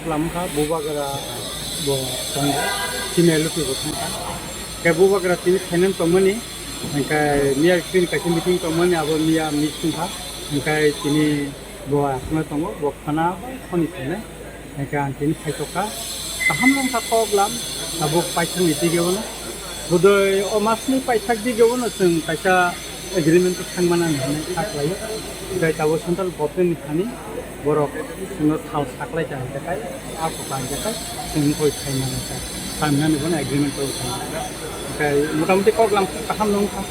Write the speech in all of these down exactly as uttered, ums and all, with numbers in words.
Lamkha bubagra bo tongo, chini L P bo thangkha. Khe bubagra tini khainani tongmani, hingkhe miya chini kaisa meeting tongmani, abo miya miss wngkha. Hingkhe tini bo aswkno tongo, bo khana bai khoni khainai. Hingkhe ang tini khaitokha. Kaham wngkha kok lam, tabuk paithakni dige bono. Bodoi o masni paithak dige bono chwng kaisa agreement-o thangmani hinwi kha khlaio. Tei tabuk central government-ni thani borok chwngno thal saklai kha hingkhe kai, a kokla hingkhe kai, chwng koi khai mano kha. Thangmani bono agreement-o thang. Tei motamuti kok lam kaham wngkha.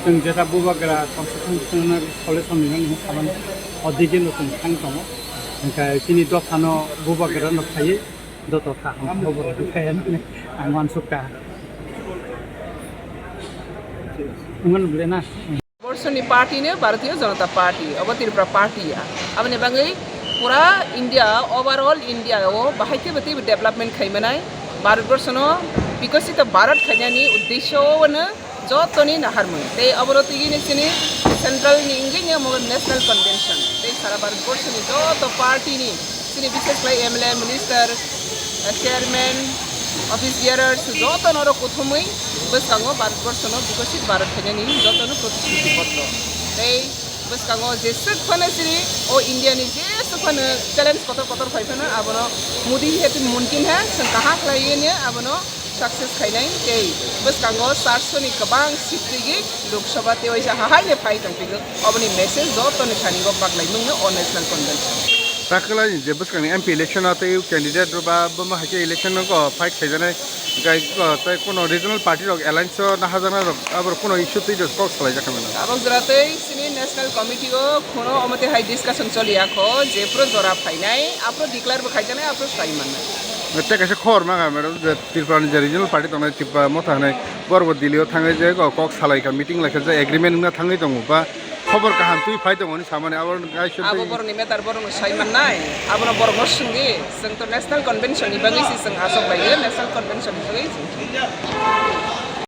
Chwng jeta bubagra constitution chwngno solution rinani hinwi samani o dige-no chwng thang tongo. Hingkhe chini dophano bubagrano phaiwi joto kaham khobor rwkha hinwi ang uansukha. Wngmano bwle na? Borshoni party no Bharatiya Janata Party, obo Tripura party ya. Aboni bagwi pura India, overall India o bahai khe bwtwi development khai manai. Bharat Borshono bikosito Bharat khainani uddesho o no jotoni naharmung. Tei obono twi ni chini central ni wngwi ni omo national convention. Tei sara Bharat Borshoni joto party ni chini bishes khlai M L A, minister, eh, chairman, office bearers, joto norok kuthumwi bwskango Bharat Borshono bikosit Bharat khainani jotono protishruti boddo. Tei bwskango jeswk phano chini o India ni jeswk phano challenge kotor kotor phai phano abono Modi hai mumkin hai chwng kaham khlaiwi abono success khainai tei bwskango charso ni kwbang seat twi Lok Sabha tei waisa hahaino phai tongphio. Oboni message jotoni thani go baglai mungno o national convention. Takhwlai je bwskangni M P election o tei candidate rok ba boma hai khe election o fight khaijaknai, gai, tei kono regional party rok alliance o nahajaknai rok abo kono issue twi kok salai jak mano. Tabok jora tei chini national committee o khuno omo tei hai discussion choli ya kho je phuru jora phainai aphuru declare bo khaijaknai aphuru sai mannai. Tei kaisa khobor mankha madam je Tripura ni je regional party tongnai Tripura Motha hinwi borok bo Delhi o thangwi je kok salai kha meeting lai kha je agreement wngna thangwi tongo ba khobor kaham twi phai tongo hinwi samani abo kaisa abo twi borokni matter borokno sai mannai abono borokno swngdi chwng to national convention ni bagwi se chwng aswk lai national convention ni bagwi chwng.